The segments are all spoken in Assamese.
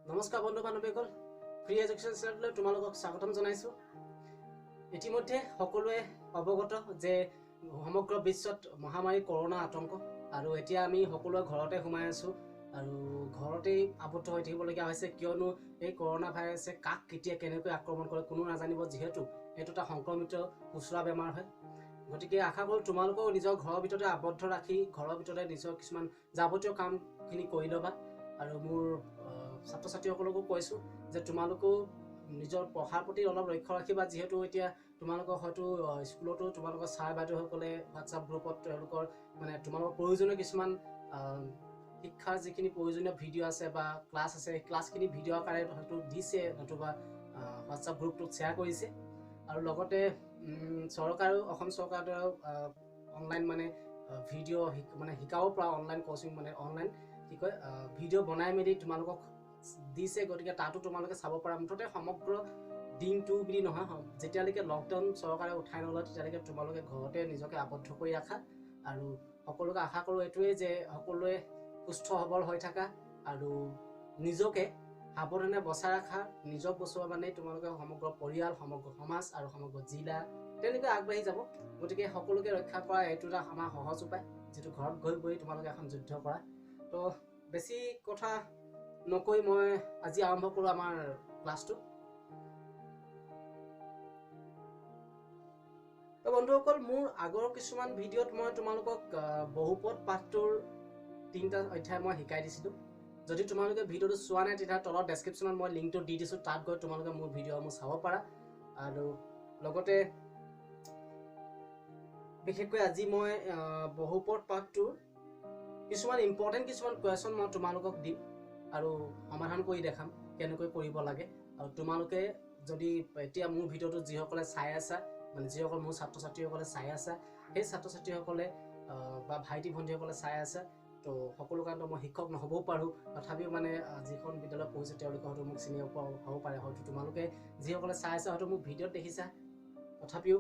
নমস্কাৰ বন্ধু বান্ধৱীসকল, ফ্ৰী এডুকেশ্যন চেনেললৈ তোমালোকক স্বাগতম জনাইছোঁ। ইতিমধ্যে সকলোৱে অৱগত যে সমগ্ৰ বিশ্বত মহামাৰী কৰোণা আতংক আৰু এতিয়া আমি সকলোৱে ঘৰতে সোমাই আছোঁ আৰু ঘৰতেই আবদ্ধ হৈ থাকিবলগীয়া হৈছে, কিয়নো এই কৰোণা ভাইৰাছে কাক কেতিয়া কেনেকৈ আক্ৰমণ কৰে কোনো নাজানিব, যিহেতু এইটো এটা সংক্ৰমিত খুচুৰা বেমাৰ হয়। গতিকে আশা কৰোঁ তোমালোকেও নিজৰ ঘৰৰ ভিতৰতে আবদ্ধ ৰাখি ঘৰৰ ভিতৰতে নিজৰ কিছুমান যাৱতীয় কামখিনি কৰি ল'বা। আৰু মোৰ ছাত্ৰ ছাত্ৰীসকলকো কৈছোঁ যে তোমালোকেও নিজৰ পঢ়াৰ প্ৰতি অলপ লক্ষ্য ৰাখিবা, যিহেতু এতিয়া তোমালোকৰ হয়তো স্কুলতো তোমালোকৰ ছাৰ বাইদেউসকলে হোৱাটছআপ গ্ৰুপত তেওঁলোকৰ মানে তোমালোকৰ প্ৰয়োজনীয় কিছুমান শিক্ষাৰ যিখিনি প্ৰয়োজনীয় ভিডিঅ' আছে বা ক্লাছ আছে, সেই ক্লাছখিনি ভিডিঅ' আকাৰে হয়তো দিছে নতুবা হোৱাটছআপ গ্ৰুপটোত শ্বেয়াৰ কৰিছে। আৰু লগতে চৰকাৰেও, অসম চৰকাৰৰ দ্বাৰাও অনলাইন মানে ভিডিঅ' মানে শিকাব পৰা অনলাইন কচিং মানে অনলাইন কি কয় ভিডিঅ' বনাই মেলি তোমালোকক দিছে, গতিকে তাতো তোমালোকে চাব পাৰা। মুঠতে সমগ্ৰ দিনটো বুলি নহয়, যেতিয়ালৈকে লকডাউন চৰকাৰে উঠাই নলয় তেতিয়ালৈকে তোমালোকে ঘৰতে নিজকে আবদ্ধ কৰি ৰাখা। আৰু সকলোকে আশা কৰোঁ এইটোৱেই যে সকলোৱে সুস্থ সবল হৈ থাকা আৰু নিজকে সাৱধানে বচাই ৰাখা। নিজক বচোৱা মানে তোমালোকে সমগ্ৰ পৰিয়াল, সমগ্ৰ সমাজ আৰু সমগ্ৰ জিলা তেনেকৈ আগবাঢ়ি যাব। গতিকে সকলোকে ৰক্ষা কৰা এইটো এটা আমাৰ সহজ উপায়, যিটো ঘৰত গৈ গৈ তোমালোকে এখন যুদ্ধ কৰা। তো বেছি কথা নকৈ মই আজি আৰম্ভ কৰোঁ আমাৰ ক্লাছটো। তো বন্ধুসকল, মোৰ আগৰ কিছুমান ভিডিঅ'ত মই তোমালোকক বহুপদ পাঠটোৰ তিনিটা অধ্যায় মই শিকাই দিছিলোঁ। যদি তোমালোকে ভিডিঅ'টো চোৱা নাই তেতিয়া তলত ডেছক্ৰিপশ্যনত মই লিংকটো দি দিছোঁ, তাত গৈ তোমালোকে মোৰ ভিডিঅ'সমূহ চাব পাৰা। আৰু লগতে বিশেষকৈ আজি মই বহুপদ পাঠটোৰ কিছুমান ইম্পৰ্টেণ্ট কিছুমান কুৱেশ্যন মই তোমালোকক দিম আৰু সমাধান কৰি দেখাম কেনেকৈ কৰিব লাগে। আৰু তোমালোকে যদি এতিয়া মোৰ ভিডিঅ'টো যিসকলে চাই আছা, মানে যিসকল মোৰ ছাত্ৰ ছাত্ৰীসকলে চাই আছা, সেই ছাত্ৰ ছাত্ৰীসকলে বা ভাইটি ভণ্টিসকলে চাই আছা, তো সকলো কাৰণতে মই শিক্ষক নহ'বও পাৰোঁ, তথাপিও মানে যিখন বিদ্যালয়ত পঢ়িছোঁ তেওঁলোকে হয়তো মোক চিনি হ'ব পাৰে। হয়তো তোমালোকে যিসকলে চাই আছা হয়তো মোক ভিডিঅ'ত দেখিছা, তথাপিও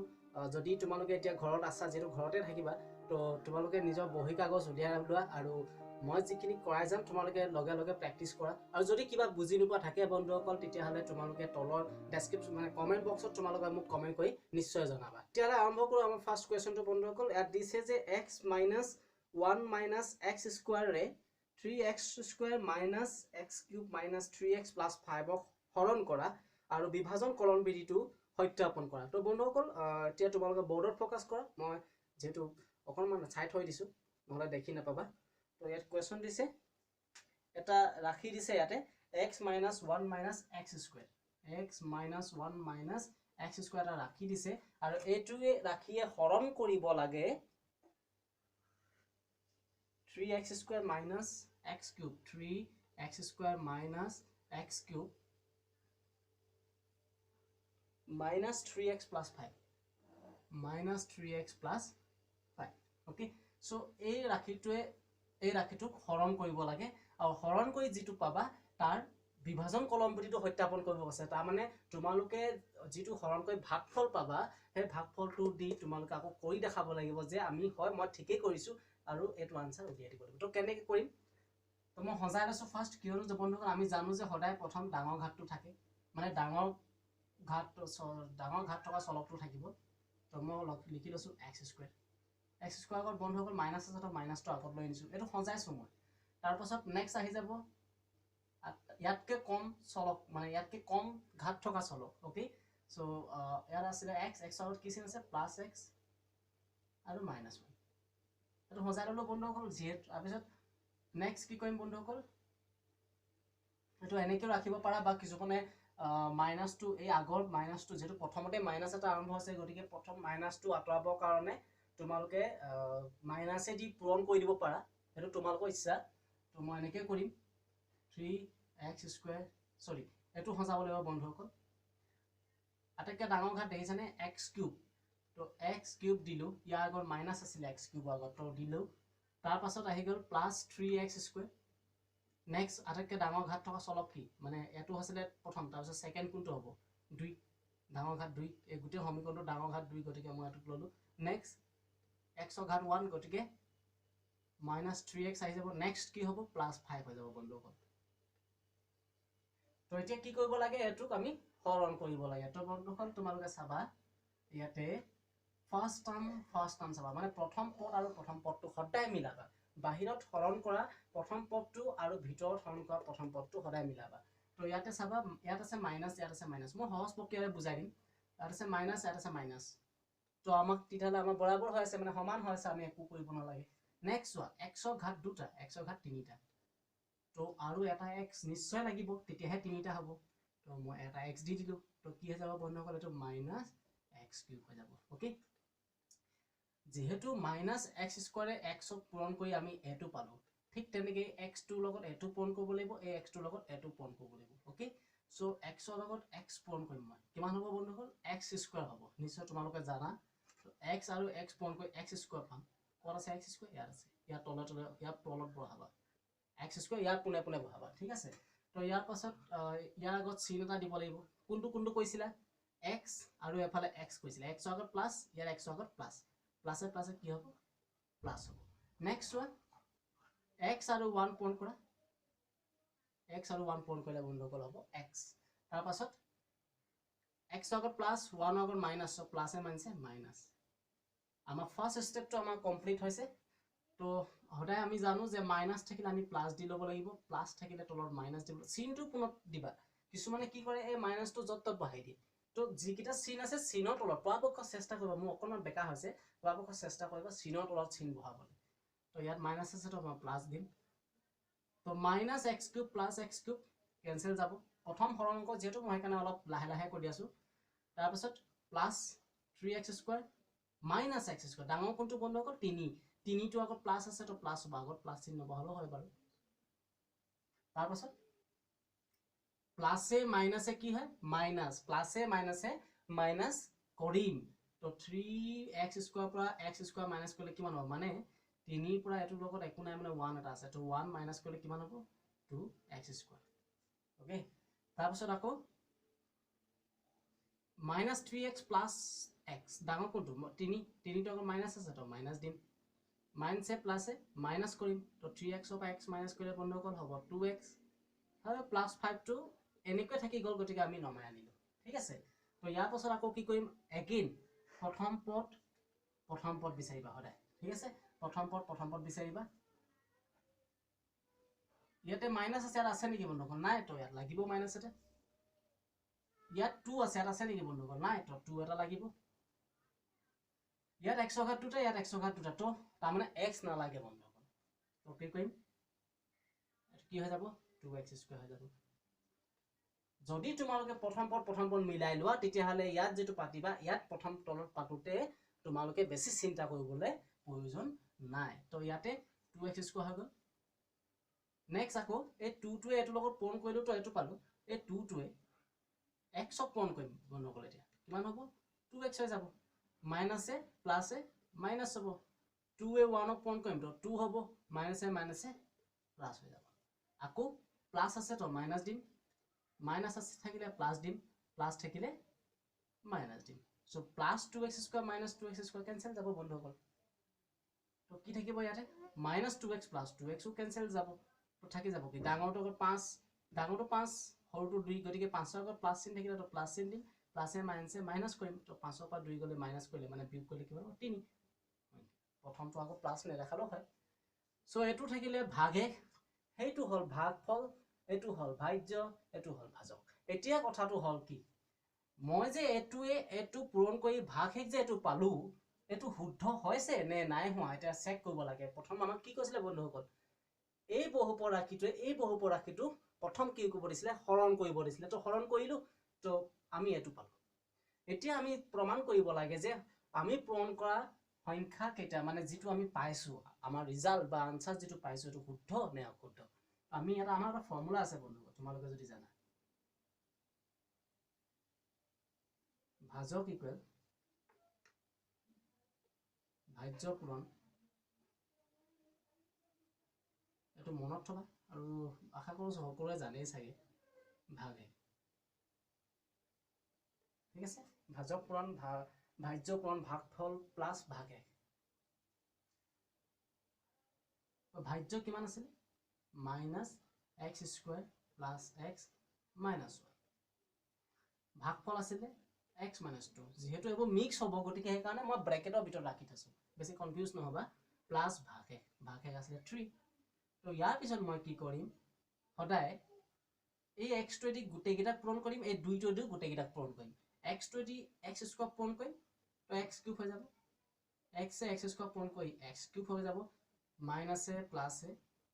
যদি তোমালোকে এতিয়া ঘৰত আছা, যিহেতু ঘৰতে থাকিবা, তো তোমালোকে নিজৰ বহী কাগজ উলিয়াই লোৱা আৰু মই যিখিনি কৰাই যাম তোমালোকে লগে লগে প্ৰেক্টিছ কৰা। আৰু যদি কিবা বুজি নোপোৱা থাকে বন্ধুসকল, তেতিয়াহ'লে তোমালোকে তলৰ ডেছক্ৰিপশ্যন মানে কমেণ্ট বক্সত তোমালোকে মোক কমেণ্ট কৰি নিশ্চয় জনাবা। তেতিয়াহ'লে আৰম্ভ কৰোঁ আমাৰ ফাৰ্ষ্ট কুৱেশ্যনটো। বন্ধুসকল, ইয়াত দিছে যে x minus one minus x স্কুৱেৰে three x square minus x cube minus three x plus ফাইভক হৰণ কৰা আৰু বিভাজন কলন বিধিটো সত্যাপন কৰা। তো বন্ধুসকল, এতিয়া তোমালোকে বৰ্ডত ফ'কাছ কৰা, মই যিহেতু অকণমান চাই থৈ দিছোঁ, নহ'লে দেখি নাপাবা। তো ইয়াত কুৱেশ্যন দিছে, এটা ৰাখি দিছে ইয়াতে x minus one minus x square, x minus one minus x square এটা ৰাখি দিছে আৰু এইটোৱে ৰাখিয়ে হৰণ কৰিব লাগে three x square minus x cube, three x square minus x cube minus three x plus five, minus three x plus five. Okay, so এই ৰাশিটোৱে এই ৰাশিটোক হৰণ কৰিব লাগে আৰু হৰণ কৰি যিটো পাবা তাৰ বিভাজন কলম বিধিটো সত্যাপন কৰিব কৈছে। তাৰমানে তোমালোকে যিটো হৰণ কৰি ভাগফল পাবা সেই ভাগফলটো দি তোমালোকে আকৌ কৰি দেখাব লাগিব যে আমি হয় মই ঠিকেই কৰিছোঁ আৰু এইটো আনচাৰ উলিয়াই দিব লাগিব। তো কেনেকৈ কৰিম, তো মই সজাই লৈছোঁ ফাৰ্ষ্ট, কিয়নো বন্ধুসকল আমি জানো যে সদায় প্ৰথম ডাঙৰ ঘাটটো থাকে, মানে ডাঙৰ ঘাট থকা চলকটো থাকিব। তো মই লিখি লৈছোঁ এক্স স্কুৱেৰ, এক্স স্কুৱেৰ আগত বন্ধুসকল মাইনাছ আছে, তো মাইনাছটো আগত লৈ আনিছোঁ, এইটো সজাইছোঁ মই। তাৰপাছত নেক্সট আহি যাব ইয়াতকৈ কম চলক, মানে ইয়াতকৈ কম ঘাট থকা চলক। অ'কে, চ' ইয়াত আছিলে এক্স, এক্সৰ আগত কি চিন আছে, প্লাছ এক্স আৰু মাইনাছ ওৱান। এইটো সজাই ল'লোঁ বন্ধুসকল। যিহেতু তাৰপিছত নেক্সট কি কৰিম বন্ধুসকল, এইটো এনেকৈও ৰাখিব পাৰা বা কিছুমানে মাইনাছটো এই আগৰ মাইনাছটো, যিহেতু প্ৰথমতে মাইনাছ এটা আৰম্ভ হৈছে, গতিকে প্ৰথম মাইনাছটো আঁতৰাবৰ কাৰণে তোমালোকে মাইনাছে দি পূৰণ কৰি দিব পাৰা, সেইটো তোমালোকৰ ইচ্ছা। তো মই এনেকৈ কৰিম, থ্ৰী এক্স স্কুৱেৰ, চৰি এইটো সজাব লাগিব বন্ধুসকল। আটাইতকৈ ডাঙৰ ঘাট দেখিছানে, এক্স কিউব, তো এক্স কিউব দিলোঁ, ইয়াৰ আগত মাইনাছ আছিলে এক্স কিউবৰ আগত, তো দিলোঁ। তাৰপাছত আহি গ'ল plus three x square. Next আটাইতকৈ ডাঙৰ ঘাট থকা চলক কি, মানে এইটো আছিলে প্ৰথম, তাৰপিছত ছেকেণ্ড কোনটো হ'ব, দুই, ডাঙৰ ঘাট দুই, এই গোটেই সমীকৰণটো ডাঙৰ ঘাট দুই, গতিকে মই এইটোক ল'লোঁ। নেক্সট এক্সৰ ঘাট ওৱান, গতিকে মাইনাছ থ্ৰী এক্স আহি যাব। নেক্সট কি হ'ব, প্লাছ ফাইভ হৈ যাব বন্ধুসকল। তো এতিয়া কি কৰিব লাগে, এইটোক আমি হৰণ কৰিব লাগে। তো বন্ধুসকল তোমালোকে চাবা ইয়াতে ফাৰ্ষ্ট টাৰ্ম চাবা, মানে প্ৰথম পদ আৰু প্ৰথম পদটো সদায় মিলাবা। বাহিৰত হৰণ কৰা প্ৰথম পদটো আৰু ভিতৰত হৰণ কৰা প্ৰথম পদটো সদায় মিলাবা। তো ইয়াতে চাবা, ইয়াত আছে মাইনাছ, ইয়াত আছে মাইনাছ। মই সহজ প্ৰক্ৰিয়াৰে বুজাই দিম। ইয়াত আছে মাইনাছ, ইয়াত আছে মাইনাছ। তো আমাক তেতিয়াহ'লে আমাৰ বৰাবৰ হৈ আছে, মানে সমান হৈ আছে, আমি একো কৰিব নালাগে। নেক্সট চোৱা, এক্সৰ ঘাত দুটা, এক্সৰ ঘাত তিনিটা। তো আৰু এটা এক্স নিশ্চয় লাগিব, তেতিয়াহে তিনিটা হ'ব। তো মই এটা এক্স দি দিলোঁ। তো কি হৈ যাব বন্ধুসকল, এইটো মাইনাছ এক্স কিউব হৈ যাব। অ'কে, যিহেতু মাইনাছ এক্স স্কুৱাৰে এক্সক পূৰণ কৰি আমি এইটো পালোঁ, ঠিক তেনেকৈ এক্স টুৰ লগত এইটো পূৰণ কৰিব লাগিব, এই এক্স টুৰ লগত এইটো পূৰণ কৰিব লাগিব। অ'কে, চ' এক্সৰ লগত এক্স পূৰণ কৰিম মই, কিমান হ'ব বন্ধুসকল, এক্স স্কুৱাৰ হ'ব, নিশ্চয় তোমালোকে জানা। এক্স আৰু এক্স পূৰণ কৰি এক্স স্কুৱাৰ পাম। ক'ত আছে এক্স স্কুৱাৰ? ইয়াত আছে। ইয়াৰ তলে তলে, ইয়াৰ তলত বহাবা এক্স স্কুৱাৰ, ইয়াৰ পোনে পোনে বহাবা, ঠিক আছে। তো ইয়াৰ পাছত ইয়াৰ আগত চিন এটা দিব লাগিব। কোনটো কোনটো কৈছিলা? এক্স আৰু এফালে এক্স কৈছিলা। এক্সৰ আগত প্লাছ, ইয়াৰ এক্সৰ আগত প্লাছ, প্লাছে প্লাছে কি হ'ব? প্লাছ হ'ব। নেক্সট চোৱা, এক্স আৰু ওৱান পূৰণ কৰা, এক্স আৰু ওৱান পূৰণ কৰিলে বন্ধুসকল হ'ব এক্স। তাৰপাছত এক্সৰ আগত প্লাছ, ওৱানৰ আগত মাইনাছ, চ' প্লাছে মাইনাছে মাইনাছ। আমাৰ ফাৰ্ষ্ট ষ্টেপটো আমাৰ কমপ্লিট হৈছে। তো সদায় আমি জানো যে মাইনাছ থাকিলে আমি প্লাছ দি ল'ব লাগিব, প্লাছ থাকিলে তলত মাইনাছ দিব, চিনটো পুনত দিবা। কিছুমানে কি কৰে, এই মাইনাছটো য'ত ত'ত বহাই দিয়ে। তো যিকেইটা চিন আছে চিনৰ তলত পৰাপক্ষ চেষ্টা কৰিবা, মোৰ অকণমান বেকা হৈছে, পৰাপক্ষ চেষ্টা কৰিবা চিনৰ তলত চিন বহাবলৈ। তো ইয়াত মাইনাছ আছে, তো মই প্লাছ দিম। তো minus x cube plus x cube cancel যাব। প্ৰথম হৰণ অংক যিহেতু, মই সেইকাৰণে অলপ লাহে লাহে কৰি আছোঁ। তাৰপাছত plus three x square minus x square, ডাঙৰ কোনটো বন্ধুসকল? তিনি। তিনিটো আগত প্লাছ আছে, তো প্লাছ হ'ব, আগত প্লাছ চিন নবহালেও হয় বাৰু। তাৰপাছত প্লাছে মাইনাছে কি হয়? মাইনাছ, প্লাছে মাইনাছে মাইনাছ কৰিম। তো থ্ৰী এক্স স্কুৱাৰ পৰা এক্স স্কুৱাৰ মাইনাছ কৰিলে কিমান হ'ব? মানে তিনিৰ পৰা এইটোৰ লগত একো নাই, মানে ওৱান এটা আছে, তো ওৱান মাইনাছ কৰিলে কিমান হ'ব? Two x square. Okay, তাৰপিছত আকৌ minus three x plus x, ডাঙৰ কোনটো? তিনি। তিনিটো আকৌ মাইনাছ আছে, তো মাইনাছ দিম। মাইনাছে প্লাছে মাইনাছ কৰিম। তো থ্ৰী এক্সৰ পৰা এক্স মাইনাছ কৰিলে বন্ধুসকল হ'ব টু এক্স, আৰু প্লাছ ফাইভটো এনেকৈ থাকি গ'ল, গতিকে আমি নমাই আনিলোঁ, ঠিক আছে। তো ইয়াৰ পাছত আকৌ কি কৰিম? এগেইন প্ৰথম পদ বিচাৰিবা সদায়, ঠিক আছে। প্ৰথম পদ বিচাৰিবা। ইয়াতে মাইনাছ আছে, ইয়াত আছে নেকি বন্ধুসকল? নাই, তো ইয়াত লাগিব মাইনাছ এটা। ইয়াত টু আছে, ইয়াত আছে নেকি বন্ধুসকল? নাই, তো টু এটা লাগিব। ইয়াত এক্সৰ ঘাত দুটা, ইয়াত এক্সৰ ঘাত দুটা, তো তাৰমানে এক্স নালাগে বন্ধুসকল। তো কি কৰিম? কি হৈ যাব? টু এক্স স্কুৱাৰ হৈ যাব। যদি তোমালোকে প্ৰথম পদ মিলাই লোৱা, তেতিয়াহ'লে ইয়াত যিটো পাতিবা, ইয়াত প্ৰথম তলত পাতোঁতে তোমালোকে বেছি চিন্তা কৰিবলৈ প্ৰয়োজন নাই। তো ইয়াতে টু এক্স স্কুৱাৰ হৈ গ'ল। নেক্সট আকৌ এই টুটোৱে এইটোৰ লগত পূৰণ কৰিলোঁ, তো এইটো পালোঁ। এই টুটোৱে এক্সক পূৰণ কৰিম বন্ধুসকল, এতিয়া কিমান হ'ব? টু এক্স হৈ যাব। মাইনাছে প্লাছে মাইনাছ হ'ব। টুৱে ওৱানক পূৰণ কৰিম, তো টু হ'ব, মাইনাছে মাইনাছে প্লাছ হৈ যাব। আকৌ প্লাছ আছে, তো মাইনাছ দিম, মাইনাছ আছে থাকিলে প্লাছ দিম, প্লাছ থাকিলে মাইনাছ দিম। So plus two x square minus two x square cancel যাব বন্ধুসকল। তো কি থাকিব ইয়াতে? Minus two x plus two এক্সো cancel যাব। তো থাকি যাব কি? ডাঙৰটো আগত পাঁচ, ডাঙৰটো পাঁচ, সৰুটো দুই, গতিকে পাঁচৰ আগত প্লাছ চিন থাকিলে তো প্লাছ চিন দিম, প্লাছে মাইনাছে মাইনাছ কৰিম। তো পাঁচৰ পৰা দুই গ'লে মাইনাছ কৰিলে মানে বিয়োগ কৰিলে কিমান হ'ব? তিনি। প্ৰথমটো আকৌ প্লাছ নেদেখালেও হয়। চ' এইটো থাকিলে ভাগশেষ, সেইটো হ'ল ভাগফল, এইটো হ'ল ভাজ্য, এইটো হ'ল ভাজক। এতিয়া কথাটো হ'ল কি, মই যে এইটোৱে এইটো পূৰণ কৰি ভাগশেষ যে এইটো পালোঁ, এইটো শুদ্ধ হৈছে নে নাই হোৱা এতিয়া চেক কৰিব লাগে। প্ৰথম আমাক কি কৈছিলে বন্ধুসকল? এই বহুপদ ৰাশিটোৱে এই বহুপদ ৰাশিটো প্ৰথম কি কৰিব দিছিলে? হৰণ কৰিব দিছিলে। তো হৰণ কৰিলোঁ, তো আমি এইটো পালোঁ। এতিয়া আমি প্ৰমাণ কৰিব লাগে যে আমি পূৰণ কৰা সংখ্যা কেইটা, মানে যিটো আমি পাইছোঁ, আমাৰ ৰিজাল্ট বা আনচাৰ যিটো পাইছোঁ, এইটো শুদ্ধ নে অশুদ্ধ। আমি এটা আমাৰ এটা ফৰ্মুলা আছে বন্ধুসকল, তোমালোকে যদি জানা, ভাজক ইকুৱেল ভাজ্য পূৰণ, এইটো মনত থবা আৰু আশা কৰোঁ সকলোৱে জানেই চাগে, ভাগশেষ, ঠিক আছে। ভাজক পূৰণ ভাজ্য পূৰণ ভাগফল প্লাছ ভাগশেষ। ভাজ্য কিমান আছিলে? Minus x square plus x minus one. ভাগফল আছিলে এক্স মাইনাছ টু, যিহেতু এইবোৰ মিক্স হ'ব গতিকে সেইকাৰণে মই ব্ৰেকেটৰ ভিতৰত ৰাখি থৈছোঁ, বেছি কনফিউজ নহ'বা। প্লাছ ভাগশেষ, ভাগশেষ আছিলে থ্ৰী। তো ইয়াৰ পিছত মই কি কৰিম, সদায় এই এক্সটোৱেদি গোটেইকেইটাক পূৰণ কৰিম, এই দুইটোৱেদিও গোটেইকেইটাক পূৰণ কৰিম। এক্সটোৱেদি এক্স স্কোৱাৰ পূৰণ কৰিম তো এক্স কিউব হৈ যাব, এক্সে এক্স স্কোৱাৰ পূৰণ কৰি এক্স কিউব হৈ যাব, মাইনাছে প্লাছে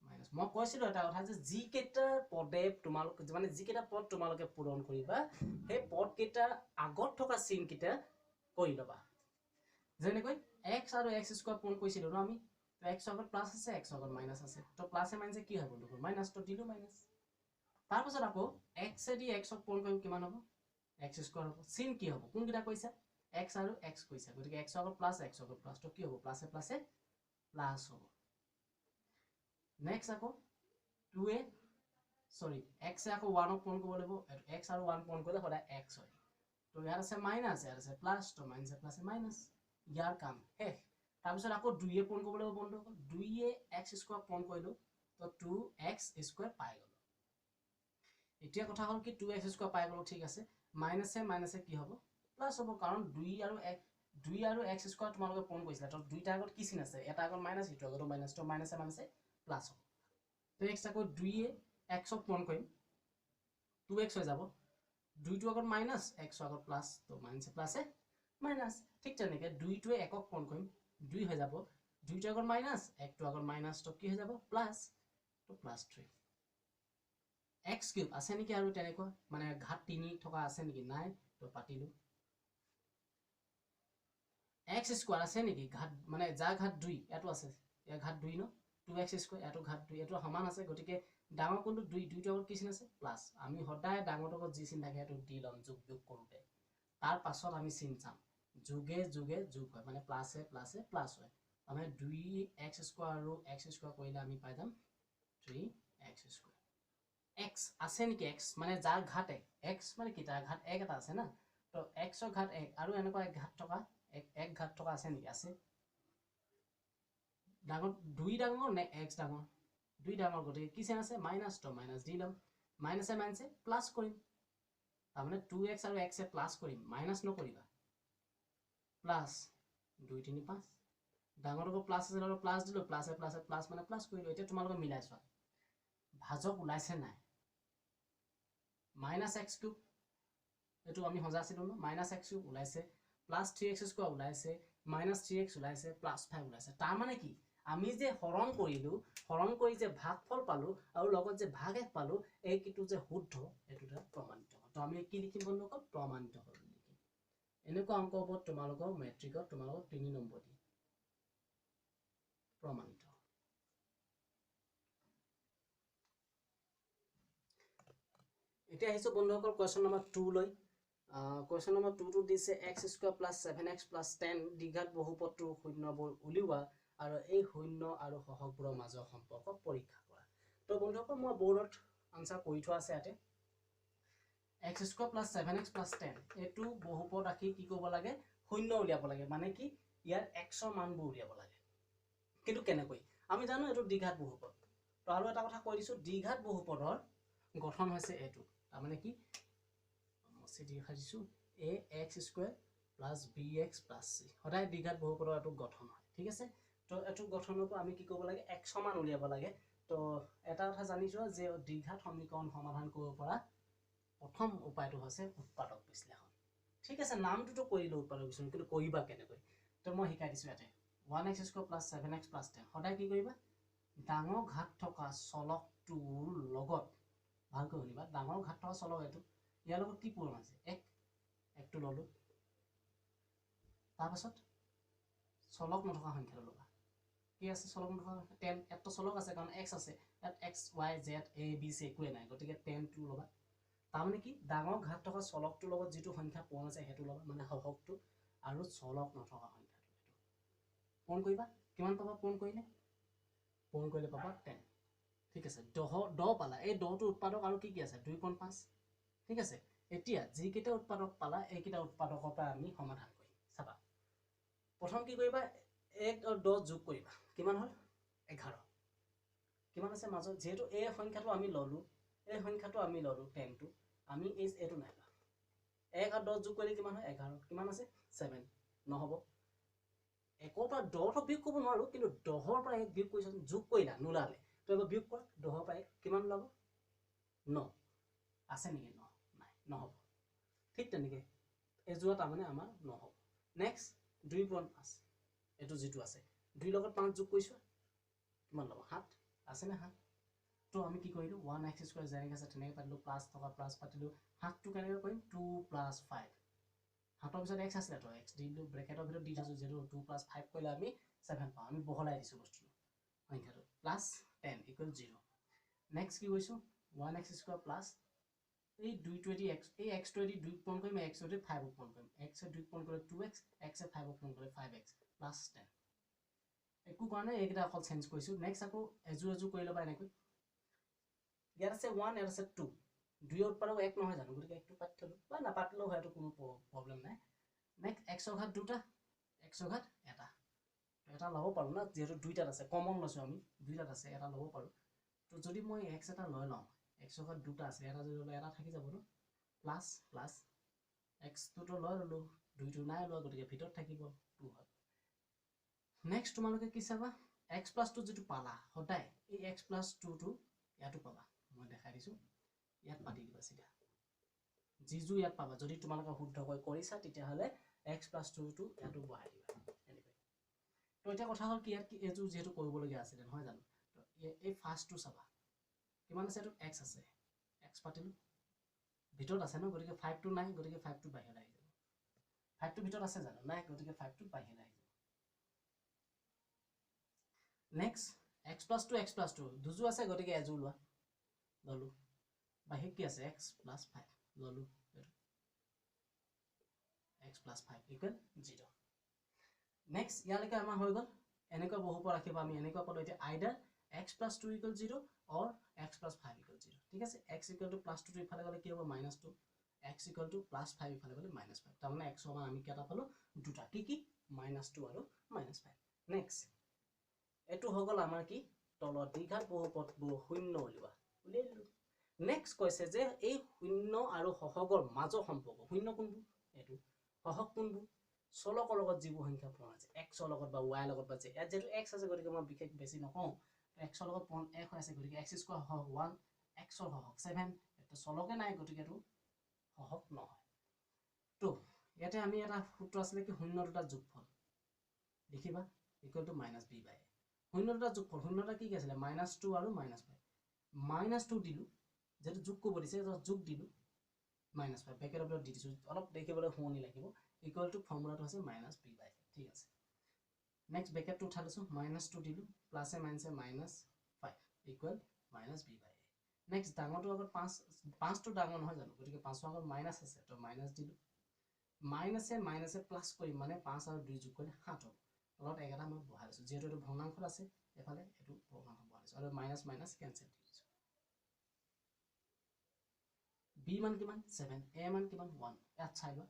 মাইনাছ। মই কৈছিলোঁ এটা কথা যে যিকেইটা পদে তোমালোক মানে যিকেইটা পদ তোমালোকে পূৰণ কৰিবা সেই পদকেইটাৰ আগত থকা চিনকেইটা কৰি ল'বা। যেনেকৈ এক্স আৰু এক্স স্কোৱাৰ পূৰণ কৰিছিলোঁ ন আমি, তো এক্সৰ আগত প্লাছ আছে, এক্সৰ আগত মাইনাছ আছে, তো প্লাছে মাইনাছে কি হয় বন্ধুসকল, মাইনাছটো দিলোঁ মাইনাছ। তাৰপাছত আকৌ এক্সেদি এক্সক পূৰণ কৰিম কিমান হ'ব, এক্স স্কোৱাৰ হ'ব। চিন কি হ'ব, কোনকেইটা কৈছা, এক্স আৰু এক্স কৈছা, গতিকে এক্সৰ আগত প্লাছ, এক্সৰ আগত প্লাছ, তো কি হ'ব, প্লাছে প্লাছে প্লাছ হ'ব। নেক্সট আকৌ টু এ চৰি এক্সে আকৌ ওৱানক পূৰণ কৰিব লাগিব, এক্স আৰু ওৱান পূৰণ কৰিলে সদায় এক্স হয়। তো ইয়াত আছে মাইনাছ, ইয়াত আছে প্লাছ, তো মাইনাছে প্লাছে মাইনাছ, ইয়াৰ কাম শেষ। তাৰপিছত আকৌ দুয়ে পূৰণ কৰিব লাগিব বন্ধুসকল, দুয়ে এক্স স্কোৱাৰ পূৰণ কৰিলোঁ তো টু এক্স স্কোৱাৰ পাই গ'লোঁ। এতিয়া কথা হ'ল কি, টু এক্স স্কোৱাৰ পাই গ'লোঁ, ঠিক আছে, মাইনাছে মাইনাছে কি হ'ব, প্লাছ হ'ব, কাৰণ দুই আৰু এক, দুই আৰু এক্স স্কোৱাৰ তোমালোকে পূৰণ কৰিছিলা, তো দুইটাৰ আগত কি চিন আছে, এটা আগত মাইনাছ, ইটোৰ আগতো মাইনাছ, তো মাইনাছে মাইনাছে প্লাছ হ'ব। তো নেক্সট আকৌ দুইয়ে এক্সক পূৰণ কৰিম, টু এক্স হৈ যাব, দুইটোৰ আগত মাইনাছ, এক্সৰ আগত প্লাছ, তো মাইনাছে প্লাছে মাইনাছ। ঠিক তেনেকৈ দুইটোৱে একক পূৰণ কৰিম, দুই হৈ যাব, দুইটোৰ আগত মাইনাছ, একটোৰ আগত মাইনাছ, তো কি হৈ যাব, প্লাছ, তো প্লাছ থ্ৰী। এক্স কিউব আছে নেকি আৰু তেনেকুৱা মানে ঘাত তিনি থকা আছে নেকি, নাই, তো পাতিলোঁ। এক্স স্কোৱাৰ আছে নেকি, ঘাত মানে যাৰ ঘাত দুই, ইয়াতো আছে, ইয়াৰ ঘাত দুই ন, টু এক্স স্কোৱাৰ, ইয়াতো ঘাত দুই, এইটো সমান আছে, গতিকে ডাঙৰ কোনটো দুই, দুইটোৰ আগত কি চিন আছে, প্লাছ। আমি সদায় ডাঙৰটোৰ আগত যি চিন থাকে সেইটো দি ল'ম যোগ যোগ কৰোঁতে, তাৰ পাছত আমি চিন চাম, যোগে যোগে যোগ হয়, মানে প্লাছে প্লাছে প্লাছ হয়। মানে দুই এক্স স্কোৱাৰ আৰু এক্স স্কোৱাৰ কৰিলে আমি পাই যাম থ্ৰী এক্স স্কোৱাৰ। এক্স আছে নেকি, এক্স মানে যাৰ ঘাত এক, এক্স মানে কি, তাৰ ঘাত এক এটা আছে না, তো এক্সৰ ঘাত এক আৰু এনেকুৱা এক ঘাত থকা, এক এক ঘাত থকা আছে নেকি, আছে। ডাঙৰ দুই ডাঙৰ নে এক্স ডাঙৰ, দুই ডাঙৰ, গতিকে কি চিন আছে, মাইনাছ, তো মাইনাছ দি ল'ম, মাইনাছে মাইনাছে প্লাছ কৰিম, তাৰমানে টু এক্স আৰু এক্সে প্লাছ কৰিম, মাইনাছ নকৰিবা, প্লাছ দুই তিনি পাঁচ, ডাঙৰটোকো প্লাছ আছে আৰু প্লাছ দিলোঁ, প্লাছে প্লাছে প্লাছ মানে প্লাছ কৰিলোঁ। এতিয়া তোমালোকে মিলাই চোৱা ভাজক ওলাইছে নাই, মাইনাছ এক্স কিউব এইটো আমি সজাইছিলোঁ ন, মাইনাছ এক্স কিউব ওলাইছে, প্লাছ থ্ৰী এক্স স্কোৱাৰ ওলাইছে, মাইনাছ থ্ৰী এক্স ওলাইছে, প্লাছ ফাইভ ওলাইছে। তাৰমানে কি, আমি যে হৰণ কৰিলোঁ, হৰণ কৰি যে ভাগফল পালোঁ আৰু লগত যে ভাগ এক পালোঁ, এইটো যে শুদ্ধ, এইটো এটা প্ৰমাণিত হ'ল। তো আমি কি লিখিম বন্ধুসকল, প্ৰমাণিত হ'ল লিখিম। এনেকুৱা অংক ওপৰত তোমালোকৰ মেট্ৰিকত তোমালোকক 3 নম্বৰ দিয়ে, প্ৰমাণিত। এতিয়া আহিছোঁ বন্ধুসকল কুৱেশ্যন নম্বৰ 2 লৈ। কুৱেশ্যন নম্বৰ 2টো দিছে x square plus seven x plus 10 দ্বিঘাত বহুপদটোৰ শূন্যবোৰ উলিওৱা আৰু এই শূন্য আৰু সহগবোৰৰ মাজৰ সম্পৰ্ক পৰীক্ষা কৰা। তো বন্ধুসকল মই বৰ্ডত আনচাৰ কৰি থোৱা আছে ইয়াতে। X square plus seven x plus 10 এইটো বহুপদ ৰাখি কি কৰিব লাগে, শূন্য উলিয়াব লাগে, মানে কি ইয়াৰ এক্সৰ মানবোৰ উলিয়াব লাগে। কিন্তু কেনেকৈ, আমি জানো এইটো দ্বিঘাত বহুপদ। তো আৰু এটা কথা কৈ দিছোঁ, দ্বিঘাত বহুপদৰ গঠন হৈছে এইটো, তাৰমানে কি, মচি দি দিছোঁ, a x square plus b x plus c, সদায় দ্বিঘাত বহুপদৰ এইটো গঠন হয়, ঠিক আছে। তো এইটো গঠনৰ পৰা আমি কি কৰিব লাগে, এক্সৰ মান উলিয়াব লাগে। তো এটা কথা জানি যোৱা যে দ্বিঘাত সমীকৰণ সমাধান কৰিব পৰা প্ৰথম উপায়টো হৈছে উৎপাদক বিশ্লেষণ, ঠিক আছে। নামটোতো কৰিলোঁ উৎপাদক বিশ্লেষণ, কিন্তু কৰিবা কেনেকৈ, তো মই শিকাই দিছোঁ ইয়াতে। One x square plus seven x plus 10, সদায় কি কৰিবা, ডাঙৰ ঘাত থকা চলকটোৰ লগত, ভালকৈ শুনিবা, ডাঙৰ ঘাত থকা চলক এইটো, ইয়াৰ লগত কি পূৰণ আছে, এক, একটো ল'লোঁ, তাৰপাছত চলক নথকা সংখ্যাটো ল'বা, কি আছে চলক নথকা 10, ইয়াততো চলক আছে কাৰণ এক্স আছে, ইয়াত x y z a b c একোৱে নাই, গতিকে 10টো ল'বা। তাৰমানে কি, ডাঙৰ ঘাত থকা চলকটোৰ লগত যিটো সংখ্যা পূৰণ আছে সেইটো ল'বা, মানে সহগটো, আৰু চলক নথকা সংখ্যাটো সেইটো পূৰণ কৰিবা, কিমান পাবা পূৰণ কৰিলে, পূৰণ কৰিলে পাবা 10, ঠিক আছে। 10 পালা, এই 10টোৰ উৎপাদক আৰু কি কি আছে, 2.5, ঠিক আছে। এতিয়া যিকেইটা উৎপাদক পালা এইকেইটা উৎপাদকৰ পৰা আমি সমাধান কৰিম। চাবা প্ৰথম কি কৰিবা, 1 আৰু 10 যোগ কৰিবা, কিমান হ'ল 11, কিমান আছে মাজত, যিহেতু এই সংখ্যাটো আমি ল'লোঁ, এই সংখ্যাটো আমি ল'লোঁ 10টো, আমি এই এইটো নাই লোৱা। 1 আৰু 10 যোগ কৰিলে কিমান হয়? 11। কিমান আছে? 7। নহ'ব। 1ৰ পৰা 10টো বিয়োগ কৰিব নোৱাৰোঁ, কিন্তু 10ৰ পৰা 1 বিয়োগ কৰিছোঁ, যোগ কৰিলা নোলালে, তো এবাৰ বিয়োগ কৰা। 10ৰ পৰা 1 কিমান ওলাব? 9। আছে নেকি 9? নাই, নহ'ব। ঠিক তেনেকৈ এযোৰা তাৰমানে আমাৰ নহ'ব। নেক্সট 2 পূৰণ 5, এইটো যিটো আছে 2 লগত 5 যোগ কৰিছোঁ, কিমান ল'ব? 7। আছেনে 7? তো আমি কি কৰিলোঁ? 1 এক্স স্কুৱেৰ যেনেকৈ আছে তেনেকৈ পাতিলোঁ, প্লাছ থকা প্লাছ পাতিলোঁ। 7টো কেনেকৈ কৰিম? 2 প্লাছ 5। 7ৰ পিছত এক্স আছিলে, তো এক্স দি দিলোঁ, ব্ৰেকেটৰ ভিতৰত দি থৈছোঁ, যিহেতু 2 প্লাছ 5 কৰিলে আমি 7 পাওঁ, আমি বহলাই দিছোঁ বস্তুটো সংখ্যাটো, প্লাছ 10 ইকুৱেল 0। নেক্সট কি কৰিছোঁ? 1 এক্স স্কুৱেৰ প্লাছ এই 2টোৱেদি এক্স, এই এক্সটোৱেদি 2 পূৰণ কৰিম, এক্সটোৱেদি 5 পূৰণ কৰিম। এক্সে 2 পূৰণ কৰিলে 2 এক্স, এক্সে 5 পূৰণ কৰিলে 5 এক্স প্লাছ 10। একো কৰা নাই, এইকেইটা অকল চেঞ্জ কৰিছোঁ। নেক্সট আকৌ এযোৰ এযোৰ কৰি ল'বা এনেকৈ। ইয়াত আছে 1, ইয়াত আছে 2। 2ৰ উৎপাদক 1 নহয় জানো? গতিকে 1টো পাতি থ'লোঁ, বা নাপাতিলেও হয়তো কোনো প্ৰব্লেম নাই। নেক্সট এক্সৰ ঘাত 2টা, এক্সৰ ঘাত 1টা, এটা ল'ব পাৰোঁ না, যিহেতু 2টাত আছে, কমন লৈছোঁ আমি, 2টাত আছে, এটা ল'ব পাৰোঁ। তো যদি মই এক্স এটা লৈ লওঁ, এক্সৰ ঘাত 2টা আছে, এটা যদি ল'লে এটা থাকি যাব ন, প্লাছ প্লাছ এক্সটোতো লৈ ল'লোঁ, 2টো নাই লোৱা, গতিকে ভিতৰত থাকিব 2 হয়। নেক্সট তোমালোকে কি চাবা? এক্স প্লাছ 2 যিটো পালা, সদায় এই এক্স প্লাছ 2টো ইয়াতো পাবা, মই দেখাই দিছোঁ। ইয়াত পাতি দিবা চিধা, যিযোৰ ইয়াত পাবা, যদি তোমালোকে শুদ্ধকৈ কৰিছা তেতিয়াহ'লে এক্স প্লাছ 2টো ইয়াতো বহাই দিবা এনেকৈ। তো এতিয়া কথা হ'ল কি, ইয়াত কি এইযোৰ যিহেতু কৰিবলগীয়া আছিলে নহয় জানো? তো এই ফাৰ্ষ্টটো চাবা কিমান আছে, এইটো এক্স আছে, এক্স পাতিলোঁ, ভিতৰত আছে ন, গতিকে 5টো নাই, গতিকে 5টো বাহিৰলৈ আহি যাব। 5টো ভিতৰত আছে জানো? নাই, গতিকে 5টো বাহিৰলৈ আহি যাব। Next x plus 2, x plus 2 দুযোৰ আছে, গতিকে এযোৰ লোৱা, ল'লোঁ। বাহিৰত কি আছে? এক্স প্লাছ 5 ল'লোঁ, এইটো এক্স প্লাছ 5 ইকুৱেল 0। নেক্সট ইয়ালৈকে আমাৰ হৈ গ'ল। এনেকুৱা বহুপদ ৰাখিব আমি এনেকুৱা পালোঁ। এতিয়া either x plus 2 equal 0 or x plus 5 equal 0। ঠিক আছে, এক্স ইকুৱেল টু প্লাছ 2টো ইফালে গ'লে কি হ'ব? Minus 2। X equal to plus 5 ইফালে গ'লে মাইনাছ 5। তাৰমানে এক্সৰ মান আমি কেইটা পালোঁ? 2টা। কি কি? মাইনাছ 2 আৰু মাইনাছ 5। নেক্সট এইটো হৈ গ'ল আমাৰ কি, তলত দ্বিঘাত বহুপদবোৰ শূন্য উলিওৱা, উলিয়াই দিলোঁ। নেক্সট কৈছে যে এই শূন্য আৰু সহগৰ মাজৰ সম্পৰ্ক। শূন্য কোনবোৰ? এইটো। সহগ কোনবোৰ? চলকৰ লগত যিবোৰ সংখ্যা পূৰণ আছে, এক্সৰ লগত বা ৱাইৰ লগত বা জে। ইয়াত যিহেতু এক্স আছে, গতিকে মই বিশেষ বেছি নকওঁ। এক্সৰ লগত পূৰণ 1 হৈ আছে, গতিকে এক্স স্কোৱাৰ সহগ 1, এক্সৰ সহগ 7। এইটো চলকে নাই, গতিকে এইটো সহগ নহয়। তো ইয়াতে আমি এটা সূত্ৰ আছিলে কি, শূন্য দুটা যোগফল লিখিবা equal to minus b by a। শূন্য দুটা যোগফল, শূন্য দুটা কি কি আছিলে? মাইনাছ 2 আৰু মাইনাছ 5। মাইনাছ 2 দিলোঁ, যিহেতু যোগ কৰিব দিছে, যোগ দিলোঁ, মাইনাছ 5 ব্ৰেকেটৰ ভিতৰত দি দিছোঁ, অলপ দেখিবলৈ শুৱনি লাগিব। ইকুৱেল টু ফৰ্মুলাটো হৈছে মাইনাছ বি বাই, ঠিক আছে। নেক্সট ব্ৰেকেটটো উঠাই লৈছোঁ, মাইনাছ 2 দিলোঁ, প্লাছে মাইনাছে minus 5 equal minus b by a। Next ডাঙৰটোৰ আগত 5, 5টো ডাঙৰ নহয় জানো? গতিকে 5ৰ আগত মাইনাছ আছে, তো মাইনাছ দিলোঁ। মাইনাছে মাইনাছে প্লাছ কৰিম, মানে 5 আৰু 2 যোগ কৰিলে 7 হ'ব। তলত 1 এটা মই বহাই লৈছোঁ, যিহেতু এইটো ভগ্নাংশত আছে, এইফালে এইটো ভগ্নাংশ বহাই লৈছোঁ, আৰু মাইনাছ মাইনাছ কেঞ্চেল দি দিছোঁ। বি মান কিমান? 7। এ মান কিমান? 1। ইয়াত চাই লোৱা,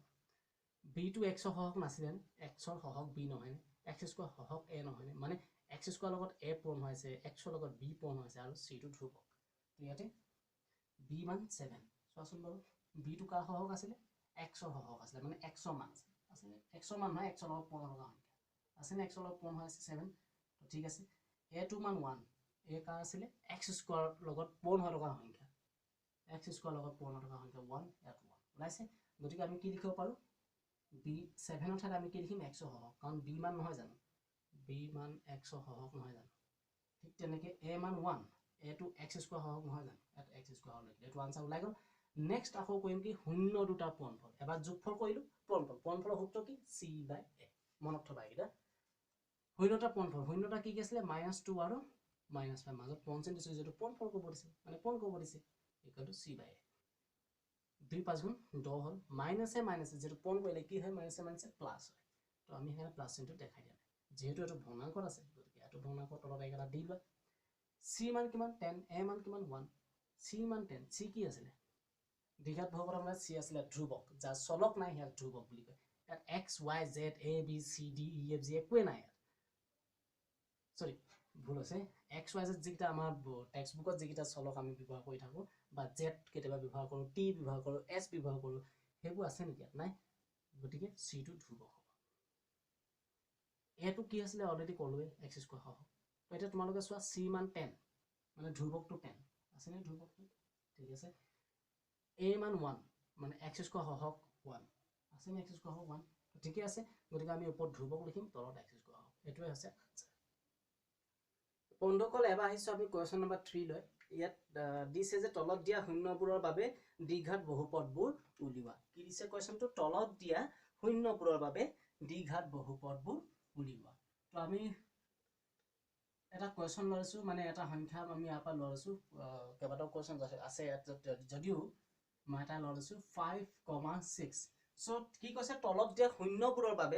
বিটো এক্সৰ সহগ নাছিলে? এক্সৰ সহগ বি নহয়নে? এক্স স্কোৱাৰ সহগ এ নহয়নে? মানে এক্স স্কোৱাৰ লগত এ পূৰণ হৈ আছে, এক্সৰ লগত বি পূৰণ হৈছে, আৰু চিটো ধ্ৰুৱক। তো ইয়াতে বি মান 7। চোৱাচোন বাৰু, বিটো কাৰ সহগ আছিলে? এক্সৰ সহগ আছিলে, মানে এক্সৰ মান আছিলে, আছেনে? এক্সৰ মান নহয়, এক্সৰ লগত পূৰণ থকা সংখ্যা আছেনে? এক্সৰ লগত পূৰণ হৈ আছে 7, তো ঠিক আছে। এ টু মান 1। এ কাৰ আছিলে? এক্স স্কোৱাৰৰ লগত পূৰণ হৈ থকা সংখ্যা, এক্স স্কোৱাৰ লগত পূৰণ হৈ থকা সংখ্যা 1, ইয়াত 1 ওলাইছে। গতিকে আমি কি লিখিব পাৰোঁ? বি 7ৰ ঠাইত আমি কি লিখিম? এক্সৰ সহগ, কাৰণ বি মান নহয় জানো? বি মান এক্সৰ সহগ নহয় জানো? ঠিক তেনেকৈ এ মান 1, এটো এক্স স্কোৱাৰ সহগ নহয় জানো? ইয়াত এক্স স্কোৱাৰ লিখিলে এইটো আনচাৰ ওলাই গ'ল। নেক্সট আকৌ কৰিম কি, শূন্য দুটা পূৰণফল। এবাৰ যোগফল কৰিলোঁ, পূৰণফল। পূৰণফলৰ সূত্ৰ কি? চি বাই এ, মনত থবা এইকেইটা। শূন্যটা পূৰণফল, শূন্যটা কি কি আছিলে? মাইনাছ 2 আৰু মাইনাছ 5। মাজত পূৰণ চিন দিছোঁ, যিহেতু পূৰণফল কৰিব দিছে, মানে পূৰণ কৰিব দিছে, equal to c by a। 2 5 গুণ 10 হ'ল। মাইনাছে মাইনাছে যিহেতু পূৰণ কৰিলে কি হয়? মাইনাছে মাইনাছে প্লাছ হয়, তো আমি সেইকাৰণে প্লাছ চিনটো দেখাই দিয়া নাই। যিহেতু এইটো ভগ্নাংকত আছে, গতিকে এইটো ভগ্নাংকৰ তলত 1 এটা দি লোৱা। চি মান কিমান? 10। এ মান কিমান? 1। চি মান 10। চি কি আছিলে? দ্বিঘাত বহুপদৰ মানে চি আছিলে ধ্ৰুৱক, যাৰ চলক নাই ইয়াক ধ্ৰুৱক বুলি কয়। ইয়াত x y z a b c d e f g একোৱে নাই ইয়াত। চৰি, ভুল হৈছে। এক্স ৱাই জেড যিকেইটা আমাৰ টেক্সট বুকত যিকেইটা চলক আমি ব্যৱহাৰ কৰি থাকোঁ বা জেড কেতিয়াবা ব্যৱহাৰ কৰোঁ, টি ব্যৱহাৰ কৰোঁ, এছ ব্যৱহাৰ কৰোঁ, সেইবোৰ আছে নেকি ইয়াত? নাই। গতিকে চিটো ধ্ৰুৱক হ'ব। এটো কি আছিলে অলৰেডি ক'লোৱে, এক্স স্কুৱাৰ সহ। এতিয়া তোমালোকে চোৱা চি মান 10, মানে ধ্ৰুৱকটো 10 আছেনে ধ্ৰুৱকটো? ঠিক আছে। এ মান 1, মানে এক্স স্কুৱাৰ সহক 1 আছেনে? এক্স স্কুৱাৰ সহক 1, ঠিকে আছে। গতিকে আমি ওপৰত ধ্ৰুৱক লিখিম, তলত এক্স স্কুৱাৰ সহক, এইটোৱে হৈছে আনচাৰ। বন্ধুসকল, এবাৰ আহিছোঁ আমি কুৱেশ্যন নম্বৰ 3 লৈ। ইয়াত দিছে যে তলত দিয়া শূন্যবোৰৰ বাবে দ্বিঘাত বহুপদবোৰ উলিওৱা। কি দিছে কুৱেশ্যনটো? তলত দিয়া শূন্যবোৰৰ বাবে দ্বিঘাত বহুপদবোৰ উলিওৱা। তো আমি এটা কুৱেশ্যন লৈছোঁ, মানে এটা সংখ্যা আমি ইয়াৰ পৰা লৈছোঁ, কেইবাটাও কুৱেশ্যন আছে ইয়াত যদিও মই এটা লৈছোঁ 5, 6। চ' কি কৈছে? তলত দিয়া শূন্যবোৰৰ বাবে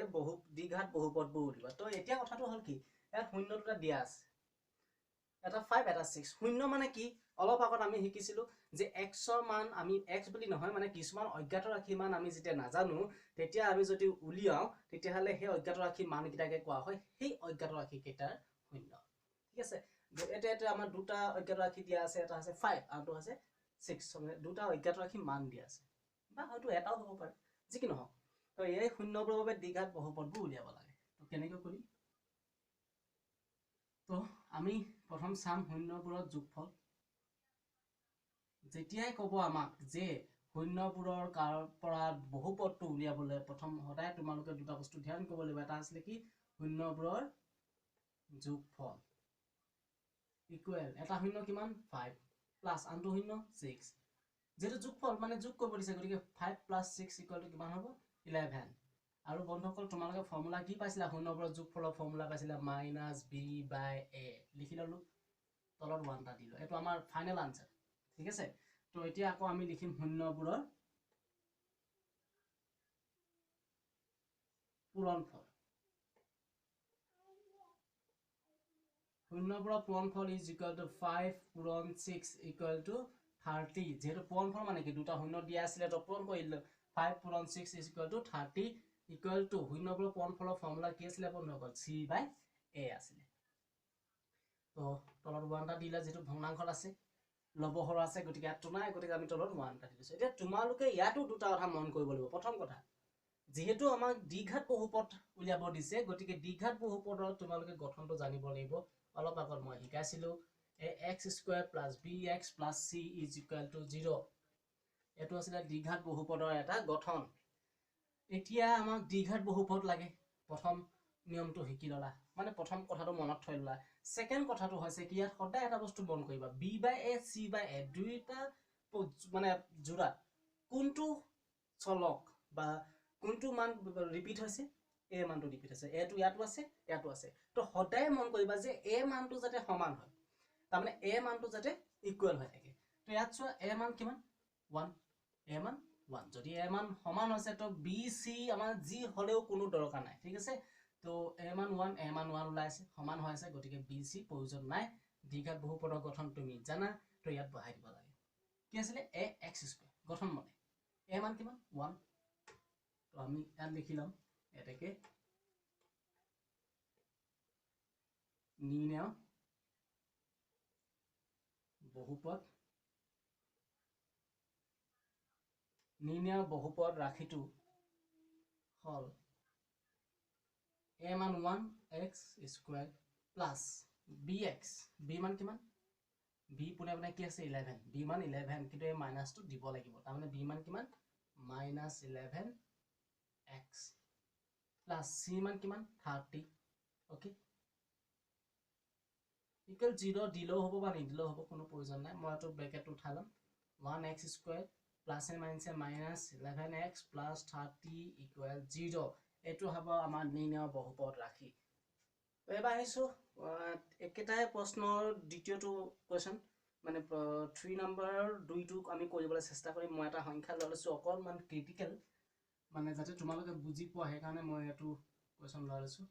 দ্বিঘাত বহুপদবোৰ উলিওৱা। তো এতিয়া কথাটো হ'ল কি, ইয়াত শূন্য দুটা দিয়া আছে, এটা 5 এটা 6। শূন্য মানে কি? অলপ আগত আমি শিকিছিলোঁ যে এক্সৰ মান আমি এক্স বুলি নহয়, মানে কিছুমান অজ্ঞাত ৰাশিৰ মান আমি যেতিয়া নাজানো তেতিয়া আমি যদি উলিয়াওঁ তেতিয়াহ'লে সেই অজ্ঞাত ৰাশিৰ মানকেইটাকে কোৱা হয় সেই অজ্ঞাত ৰাশিকেইটাৰ শূন্য। ঠিক আছে। এতিয়া আমাৰ দুটা অজ্ঞাত ৰাশি দিয়া আছে, এটা আছে 5 আনটো আছে 6, মানে দুটা অজ্ঞাত ৰাশিৰ মান দিয়া আছে, বা হয়তো এটাও হ'ব পাৰে, যি কি নহওক। তো এই শূন্যবোৰৰ বাবে দ্বিঘাত বহুপদবোৰ উলিয়াব লাগে। তো কেনেকৈ কৰিম? তো আমি প্ৰথম চাম শূন্যবোৰৰ যোগফল। যেতিয়াই ক'ব আমাক যে শূন্যবোৰৰ কাৰ পৰা বহুপদটো উলিয়াবলৈ, প্ৰথম সদায় তোমালোকে দুটা বস্তু ধ্যান কৰিব লাগিব। এটা আছিলে কি, শূন্যবোৰৰ যোগফল ইকুৱেল এটা শূন্য কিমান 5 প্লাছ আনটো শূন্য 6, যিহেতু যোগফল মানে যোগ কৰিব দিছে, গতিকে 5 প্লাছ 6 ইকুৱেল টু কিমান হ'ব? 11। আৰু বন্ধুসকল, তোমালোকে ফৰ্মুলা কি পাইছিলা? শূন্যবোৰৰ যোগফলৰ ফৰ্মুলা পাইছিলা মাইনাছ বি বাই এ। লিখি ল'লোঁ, তলত 1 এটা দিলোঁ, এইটো আমাৰ ফাইনেল আনচাৰ। ঠিক আছে। তো এতিয়া আকৌ আমি লিখিম শূন্যবোৰৰ পূৰণফল। শূন্যবোৰৰ পূৰণফল is equal to 5 পূৰণ 6 ইকুৱেল টু 30। যিহেতু পূৰণফল মানে কি, দুটা শূন্য দিয়া আছিলে তো পূৰণ কৰিলোঁ, 5 পূৰণ 6 is equal to 30 equal to শূন্যবোৰৰ পূৰণফলৰ formula কি আছিলে বন্ধুসকল? চি বাই এ আছিলে। তো তলত 1 এটা দিলে, যিহেতু ভগ্নাংশত আছে, লব হৰ আছে, গতিকে ইয়াততো নাই, গতিকে আমি তলত 1 এটা দি দিছোঁ। এতিয়া তোমালোকে ইয়াতো দুটা কথা মন কৰিব লাগিব। প্ৰথম কথা, যিহেতু আমাক দ্বিঘাত বহুপদ উলিয়াব দিছে, গতিকে দ্বিঘাত বহুপদৰ তোমালোকে গঠনটো জানিব লাগিব। অলপ আগত মই শিকাইছিলোঁ, a x square plus b x plus c is equal to 0। এইটো আছিলে দ্বিঘাত বহুপদৰ এটা গঠন। এতিয়া আমাক দ্বিঘাত বহুপদ লাগে। প্ৰথম নিয়মটো শিকি ল'লা, মানে প্ৰথম কথাটো মনত থৈ ল'লা। ছেকেণ্ড কথাটো হৈছে কি, ইয়াত সদায় এটা বস্তু মন কৰিবা, b by a c by a দুইটা মানে যোৰা কোনটো চলক বা কোনটো মান ৰিপিট হৈছে? এ মানটো ৰিপিট হৈছে, এটো ইয়াতো আছে ইয়াতো আছে। তো সদায় মন কৰিবা যে এ মানটো যাতে সমান হয়, তাৰমানে এ মানটো যাতে ইকুৱেল হৈ থাকে। তো ইয়াত চোৱা এ মান কিমান? 1, এ মান 1। যদি এ মান সমান হৈছে তো বি চি আমাৰ যি হ'লেও কোনো দৰকাৰ নাই। ঠিক আছে। তো এ মান 1, এ মান 1 ওলাইছে, সমান হৈ আছে, গতিকে বি চি প্ৰয়োজন নাই। দ্বিঘাত বহুপদৰ গঠন তুমি জানা, তো ইয়াত বহাই দিব লাগে। কি আছিলে? এ এক্স স্কুৱেৰ গঠন মতে এ মান কিমান? 1। তো আমি ইয়াত লিখি ল'ম এতেকে নিৰ্ণয় বহুপদ, নিৰ্ণয় বহুপদ ৰাশিটো হ'ল এ মান 1 x square plus b x, b মান কিমান? বি পোনে পোনে কি আছে? 11, বি মান 11, কিন্তু এই মাইনাছটো দিব লাগিব, তাৰমানে বি মান কিমান? মাইনাছ 11 এক্স প্লাছ চি মান কিমান? 30। অ'কে, ইকুৱেল 0 দিলেও হ'ব বা নিদিলেও হ'ব, কোনো প্ৰয়োজন নাই। মই এইটো ব্ৰেকেটটো উঠাই ল'ম। 1 x square প্লাছে মাইনাছে minus 11 x plus 30 equal 0। এইটো হ'ব আমাৰ নিৰ্ণয় বহুপদ ৰাশি। এবাৰ আহিছোঁ একেটাই প্ৰশ্নৰ দ্বিতীয়টো কুৱেশ্যন, মানে 3 নম্বৰৰ 2টো আমি কৰিবলৈ চেষ্টা কৰিম। মই এটা সংখ্যা লৈ লৈছোঁ অকণমান ক্ৰিটিকেল, মানে যাতে তোমালোকে বুজি পোৱা, সেইকাৰণে মই এইটো কুৱেশ্যন লৈ লৈছোঁ।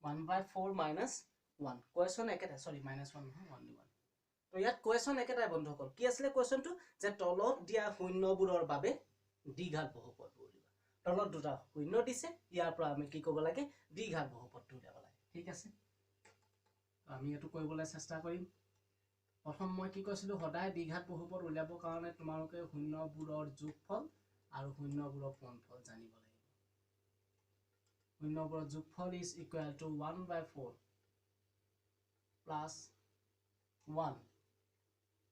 1/4 মাইনাছ 1, কুৱেশ্যন একেটাই, চৰি মাইনাছ 1 নহয়, অনলি 1। তো ইয়াত কুৱেশ্যন একেটাই বন্ধুসকল। কি আছিলে কুৱেশ্যনটো? যে তলত দিয়া শূন্যবোৰৰ বাবে দ্বিঘাত বহুপদবোৰ উলিওৱা। তলত দুটা শূন্য দিছে, ইয়াৰ পৰা আমি কি কৰিব লাগে? দ্বিঘাত বহুপদটো উলিয়াব লাগে। ঠিক আছে, আমি এইটো কৰিবলৈ চেষ্টা কৰিম। প্ৰথম মই কি কৈছিলোঁ, সদায় দ্বিঘাত বহুপদ উলিয়াবৰ কাৰণে তোমালোকে শূন্যবোৰৰ যোগফল আৰু শূন্যবোৰৰ পূৰণফল জানিব লাগিব। শূন্যবোৰৰ যোগফল is equal to 1/4 plus 1।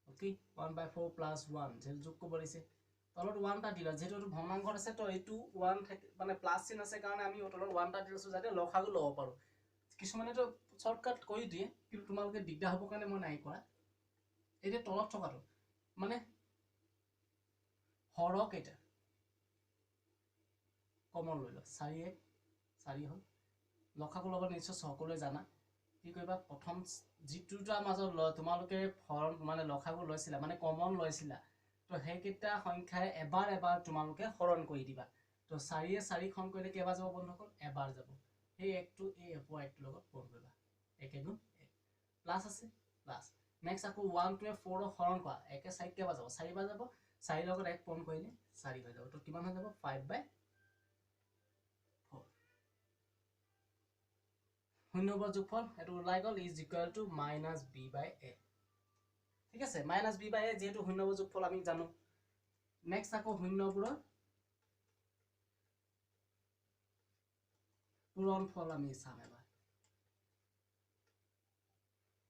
Okay, 1/4 plus 1 যিহেতু যোগ কৰিব দিছে, তলত 1 এটা দিলা, যিহেতু এইটো ভগ্নাংশত আছে তো এইটো 1 থাকে, মানে প্লাছ চিন আছে কাৰণে আমি তলত 1 এটা দিছোঁ যাতে লসাগু ল'ব পাৰোঁ। কিছুমানেতো শ্বৰ্টকাট কৰি দিয়ে, কিন্তু তোমালোকে দিগদাৰ হ'বৰ কাৰণে মই নাই কৰা। এতিয়া তলত থকাটো মানে হৰকেইটা কমন লৈ লোৱা, 4 1 4 হ'ল, লসাগু ল'ব নিশ্চয় সকলোৱে জানা। কি কৰিবা, প্ৰথম যিটোৰ মাজত তোমালোকে হৰণ মানে লসাগু লৈছিলা, মানে কমন লৈছিলা, তো সেইকেইটা সংখ্যাই এবাৰ এবাৰ তোমালোকে হৰণ কৰি দিবা। তো 4 4 হৰণ কৰিলে কেইবাৰ যাব বন্ধুসকল, এবাৰ যাব। সেই একটো এই এপৰ একটোৰ লগত পূৰণ কৰিবা, 1 1 গুণ 1, প্লাছ আছে প্লাছ। নেক্সট আকৌ 1টোৱে 4 হৰণ কৰা, 1 4 কেইবাৰ যাব, 4 বাৰ যাব, 4 লগত 1 পূৰণ কৰিলে 4 হৈ যাব। তো কিমান হৈ যাব, 5/4। শূন্যবোৰৰ যোগফল এইটো ওলাই গ'ল, is equal to minus b/a। ঠিক আছে, মাইনাছ b/a যিহেতু শূন্যবোৰৰ যোগফল আমি জানো। নেক্সট আকৌ শূন্যবোৰৰ পূৰণফল আমি চাম এবাৰ।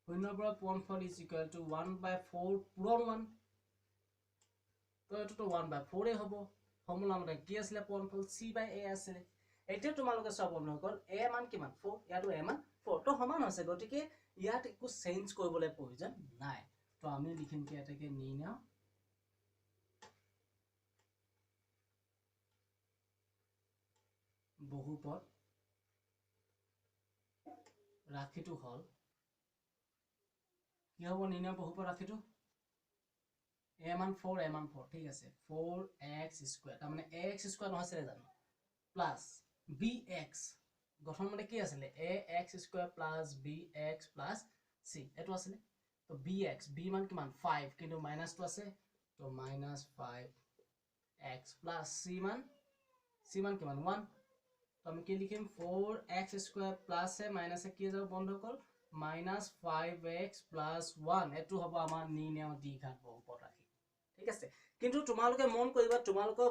শূন্যবোৰৰ পূৰণফল is equal to 1/4 পূৰণ 1, তো এইটোতো 1/4 হ'ব। ফৰ্মুলা মতে কি আছিলে পূৰণফল, c/a আছিলে। এতিয়া তোমালোকে চোৱা বন্ধুসকল, a মান কিমান, 4, ইয়াতো a মান 4, তো সমান হৈছে, গতিকে ইয়াত একো চেঞ্জ কৰিবলৈ প্ৰয়োজন নাই। তো আমি লিখিম কি, এটাকে নিৰ্ণয় বহুপদ ৰাশিটো হ'ল কি হ'ব, নিৰ্ণয় বহুপদ ৰাশিটো a মান 4, a মান 4, ঠিক আছে, 4x², তাৰমানে ax² নহৈছিলে জানো, প্লাছ bx, গঠন মানে কি আছিলে, ax² plus bx plus c, এইটো আছিলে। তো bx, b মান কিমান, 5, কিন্তু মাইনাছটো আছে, তো মাইনাছ 5x plus c মান কিমান, 1। তো আমি কি লিখিম, 4x² plus এ মাইনাছে কি যাব বন্ধুসকল, মাইনাছ 5x plus 1, এইটো হ'ব আমাৰ নিৰ্ণয় দ্বিঘাত বহুপদ ৰাশি। ঠিক আছে, কিন্তু তোমালোকে মন কৰিবা, তোমালোকৰ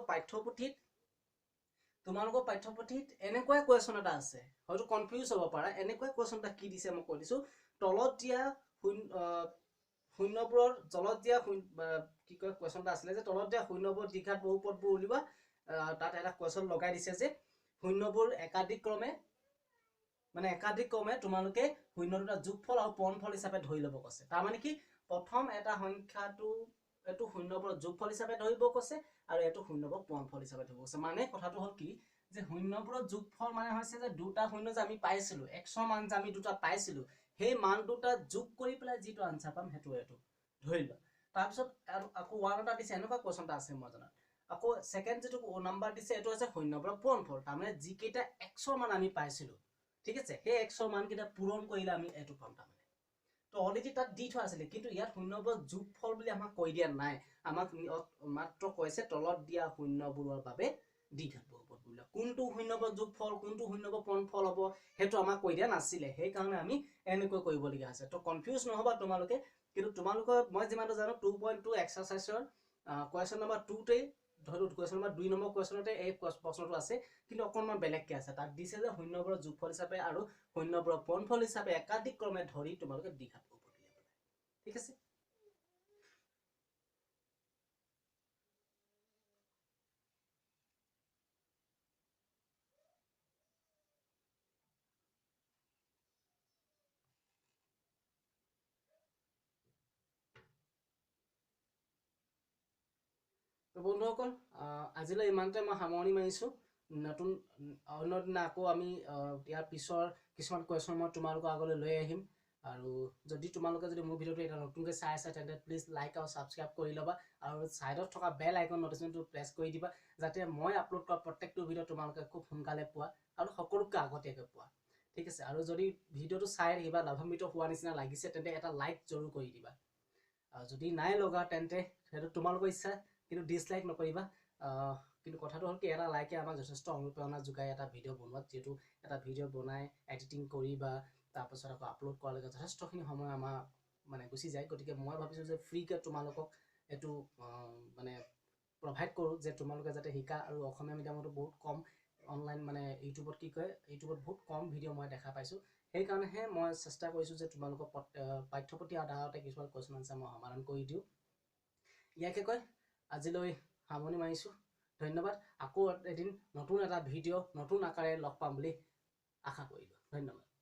পাঠ্যপুথিত এনেকুৱা কুৱেশ্যন এটা আছে, হয়তো কনফিউজ হ'ব পাৰা। এনেকুৱা কুৱেশ্যন এটা কি দিছে মই কৈ দিছোঁ, তলত দিয়া শূন্যবোৰৰ তলত দিয়া কি কয় কুৱেশ্যন এটা আছিলে যে তলত দিয়া শূন্যবোৰ দ্বিঘাত বহুপদবোৰ উলিওৱা। তাত এটা কুৱেশ্যন লগাই দিছে যে শূন্যবোৰ একাধিক্ৰমে মানে একাধিক্ৰমে তোমালোকে শূন্য দুটা যোগফল আৰু পূৰণফল হিচাপে ধৰি ল'ব কৈছে। তাৰমানে কি, প্ৰথম এটা সংখ্যাটো এইটো শূন্যবোৰৰ যোগফল হিচাপে ধৰিব কৈছে আৰু এইটো শূন্যবোৰৰ পূৰণফল হিচাপে ধৰিব কৈছে। মানে কথাটো হ'ল কি যে শূন্যবোৰৰ যোগফল মানে হৈছে যে দুটা শূন্য যে আমি পাইছিলোঁ, এক্সৰ মান যে আমি দুটা পাইছিলোঁ, সেই মান দুটা যোগ কৰি পেলাই যিটো আনচাৰ পাম সেইটো এইটো ধৰি লোৱা। তাৰপিছত আকৌ 1 এটা দিছে, এনেকুৱা কুৱেশ্যন এটা আছে মই জনাত। আকৌ ছেকেণ্ড যিটো নাম্বাৰ দিছে এইটো হৈছে শূন্যবোৰৰ পূৰণফল, তাৰমানে যিকেইটা এক্সৰ মান আমি পাইছিলোঁ, ঠিক আছে, সেই এক্সৰ মানকেইটা পূৰণ কৰিলে আমি এইটো পাম। তাৰমানে তো অলৰেডি তাত দি থোৱা আছিলে, কিন্তু ইয়াত শূন্যবোৰৰ যোগফল বুলি আমাক কৈ দিয়া নাই, আমাক মাত্ৰ কৈছে তলত দিয়া শূন্যবোৰৰ বাবে দ্বিঘাত বহুপদ উলিওৱা। কোনটো শূন্যবোৰৰ যোগফল, কোনটো শূন্যবোৰৰ পূৰণফল হ'ব সেইটো আমাক কৈ দিয়া নাছিলে, সেইকাৰণে আমি এনেকৈ কৰিবলগীয়া হৈছে। তো কনফিউজ নহ'বা তোমালোকে, কিন্তু তোমালোকৰ মই যিমানটো জানো 2.2 এক্সাৰচাইজৰ কুৱেশ্যন নম্বৰ 2তেই ধৰি কুৱেশ্যন নম্বৰ 2 নম্বৰ কুৱেশ্যনতে এই প্ৰশ্নটো আছে, কিন্তু অকণমান বেলেগকৈ আছে। তাত দিছে যে শূন্যবোৰৰ যোগফল হিচাপে আৰু শূন্যবোৰৰ পূৰণফল হিচাপে একাধিক্ৰমে ধৰি তোমালোকে দ্বিঘাত বহুপদ উলিয়াব লাগে। ঠিক আছে, তো বন্ধুসকল আজিলৈ ইমানতে মই সামৰণি মাৰিছোঁ। নতুন অন্য দিনা আকৌ আমি ইয়াৰ পিছৰ কিছুমান কুৱেশ্যন মই তোমালোকৰ আগলৈ লৈ আহিম। আৰু যদি তোমালোকে যদি মোৰ ভিডিঅ'টো এটা নতুনকৈ চাই আছা তেন্তে প্লিজ লাইক আৰু ছাবস্ক্ৰাইব কৰি ল'বা আৰু ছাইডত থকা বেল আইকন নটিফিকেশ্যনটো প্ৰেছ কৰি দিবা, যাতে মই আপলোড কৰা প্ৰত্যেকটো ভিডিঅ' তোমালোকে খুব সোনকালে পোৱা আৰু সকলোতকৈ আগতীয়াকৈ পোৱা। ঠিক আছে, আৰু যদি ভিডিঅ'টো চাই কিবা লাভান্বিত হোৱা নিচিনা লাগিছে তেন্তে এটা লাইক জৰুৰ কৰি দিবা, আৰু যদি নাই লগা তেন্তে সেইটো তোমালোকৰ ইচ্ছা, কিন্তু ডিছলাইক নকৰিবা। কিন্তু কথাটো হ'ল কি, এটা লাইকে আমাক যথেষ্ট অনুপ্ৰেৰণা যোগায় এটা ভিডিঅ' বনোৱাত, যিহেতু এটা ভিডিঅ' বনাই এডিটিং কৰি বা তাৰপাছত আকৌ আপলোড কৰালৈকে যথেষ্টখিনি সময় আমাৰ মানে গুচি যায়। গতিকে মই ভাবিছোঁ যে ফ্ৰীকৈ তোমালোকক এইটো মানে প্ৰভাইড কৰোঁ যে তোমালোকে যাতে শিকা। আৰু অসমীয়া মিডিয়ামতো বহুত কম অনলাইন মানে ইউটিউবত কি কয়, ইউটিউবত বহুত কম ভিডিঅ' মই দেখা পাইছোঁ। সেইকাৰণেহে মই চেষ্টা কৰিছোঁ যে তোমালোকক পাঠ্যপুথি আধাৰতে কিছুমান কুৱেশ্যন আনচাৰ মই সমাধান কৰি দিওঁ। ইয়াকে কৈ আজিলৈ সামৰণি মাৰিছোঁ। ধন্যবাদ। আকৌ এদিন নতুন এটা ভিডিঅ' নতুন আকাৰে লগ পাম বুলি আশা কৰিলোঁ। ধন্যবাদ।